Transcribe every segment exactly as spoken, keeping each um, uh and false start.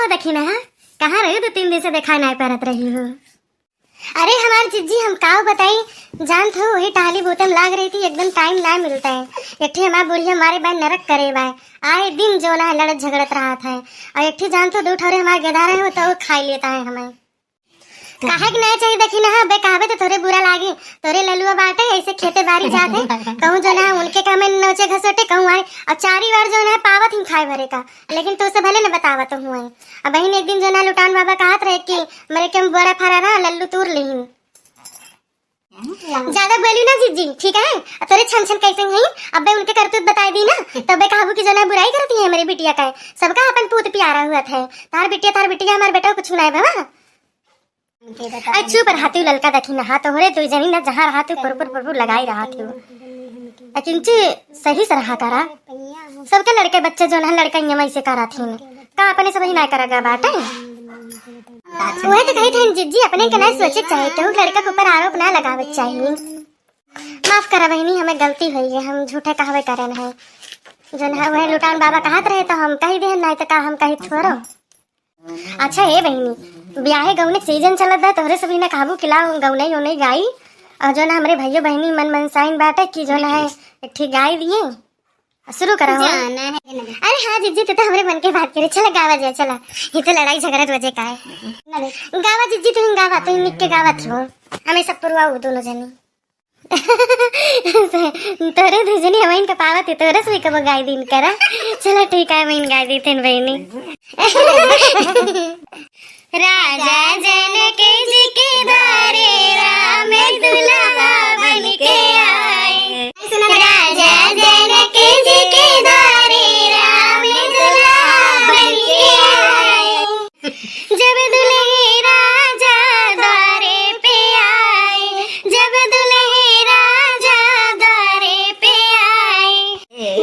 तो देखी ना, कहाँ रही, दो तीन दिन से दिखाई नाहीं परत रही हो। अरे हमार जिज्जी, हम काव बताई, जानत हो, वही टहली बूते में लाग रही थी, एकदम टाइम ना मिलता है। एक ठे हमार बुढ़िया मारे बाय नरक करे बाय, आए दिन जौन है लड़त झगड़त रहत है। और एक ठे जानत हो, दो ठौरे हमार गेदा रहे हो तो वो खाई लेता है हमें। काहे के नहीं चाहिए, देखी ना, बे कहबे तो तोरे बुरा लागे, तोरे ललुआ बाटे, ऐसे खेते बारी जाते, कहूँ जौन है उनके का में नोचे घसोटे, कहूँ आए, और चारी बार जौन है पावत ही खाए भरे का, लेकिन तो से भले न बतावत हुए। अब बहिन एक दिन जौन है लुटान बाबा कहत रहे कि मेरे के हम बड़ा फरा रहा, लल्लू तूर लिही। ज्यादा बोली ना जिज्जी, ठीक है? अब तोरे छन छन कैसे ही, अबे उनके करतूत बताई दी ना, तबे कहबू कि जौन है बुराई करती है मेरी बिटिया का, सबका अपन पूत प्यारा हुआ था, तार बिटिया, तार बिटिया, हमार बेटा कुछ नहीं बाबा। अरे चुप रहा तू ललका, देखी नहा तोहरे दुई जनी ना जहाँ रहा तू पुरपुर पुरपुर लगाई रहा थी। अकिंची सही से रहा करा। सबके लड़के बच्चे जौन है लड़का यहाँ वैसे करा थी। का अपने सब ही ना करा गा बाटे? वही तो कही थे जिज्जी, अपने के ना सोचे के चाहिए, केहू लड़का के ऊपर आरोप ना लगावे के चाहिए। माफ करा बहिनी, हमें गलती हुई है, हम झूठे कहवे करेन है। जौन है वह लुटान बाबा कहत रहे तो हम कही देहन, नहीं तो का हम कही थोरो। अच्छा ए बहिनी, ब्याहे गौने के सीजन चलत बा, तोहरे सब ही ना कहबू कि लाओ गौने गौने गाई। और जौन है हमरे भइयो बहिनी मन मनसाइन बाटे कि जौन है एक ठे गाई दिए। शुरू करा हो। जाना है। अरे हाँ जिज्जी, तू तो हमरे मन के बात करे, चला गावा जाए, चला। ये तो लड़ाई झगड़ा रोजे का है। गावा जिज्जी, तू ही गावा, तू ही निक के गावा थी हो। हमें सब पुरवा दोनों जनी। तोरे दुई जनी हमाइन का पावत है, तोरे से भी कबो गाय दिन करा। चला ठीक है, हमाइन गाय दी थेन बहिनी। राजा जनक जी के द्वारे राम दुल्हा बन के आए। राजा जनक जी के द्वारे राम दुल्हा बन के आए। जब दुल्हे राजा द्वारे पे आए, जब दुल्हे राजा द्वारे पे आए,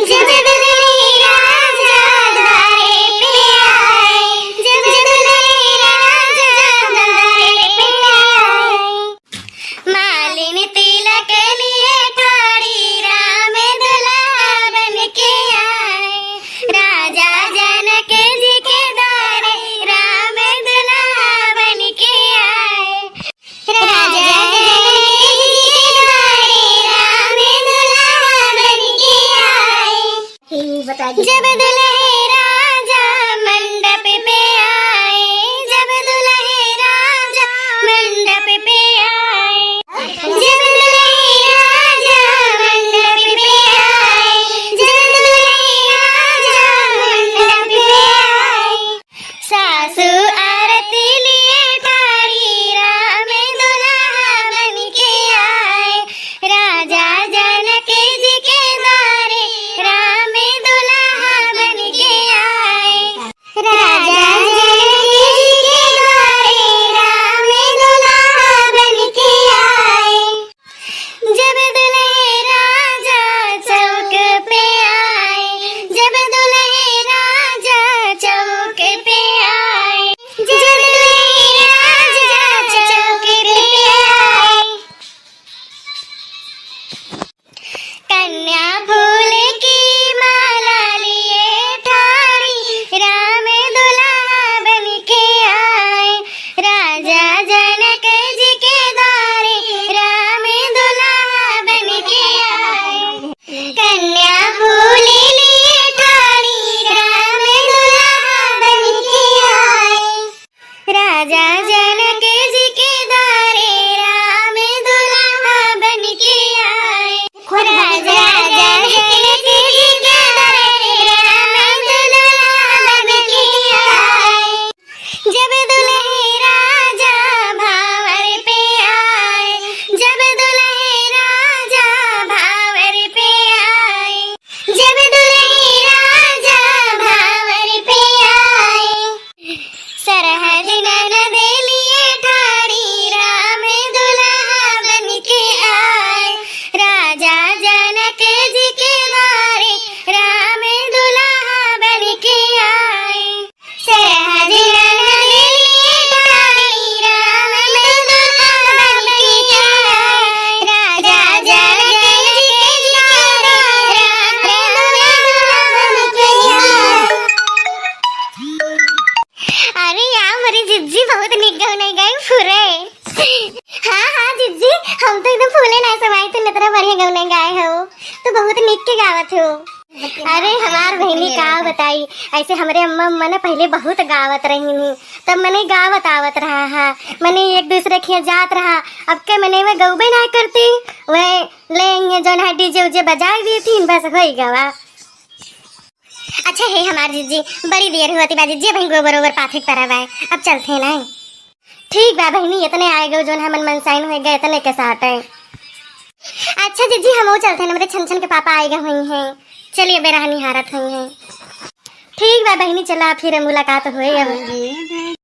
जब दुल्हे राजा द्वारे पे आए, जब दुल्हे राजा अरे जिज्जी, बहुत निक गौनई गाई पूरे। हाँ, हाँ जिज्जी, हम तो एकदम फूले ना समाई, तू इतना बढ़िया गौनई गाए हो, तू बहुत निक के गावत हो। अरे हमार बहिनी का बताई, ऐसे हमरे अम्मा, अम्मा ना पहले बहुत गावत रही, तब मने गावत आवत रहा है, मने एक दूसरे के यहाँ जात रहा, अब के मने में गौबे ना करती, वह ले ये जौन है डीजे उजे बजाई दी थी, बस होई गवा। अच्छा हे हमार जिज्जी, बड़ी देर हुआ थी बा जिज्जी, अबहीं गोबर ओबर पाथे के परा बाय, अब चलते हैं ना। ठीक बा बहिनी, इतने आए गए जौन हमन मनसाइन होए गए, इतने के साथ है। अच्छा जिज्जी, हम वो चलते हैं, हमरे छन छन के पापा आए गए हुई हैं। चलिए बेरा निहारत हुई हैं। ठीक बा बहिनी, चला फिर मुलाकात होए अब।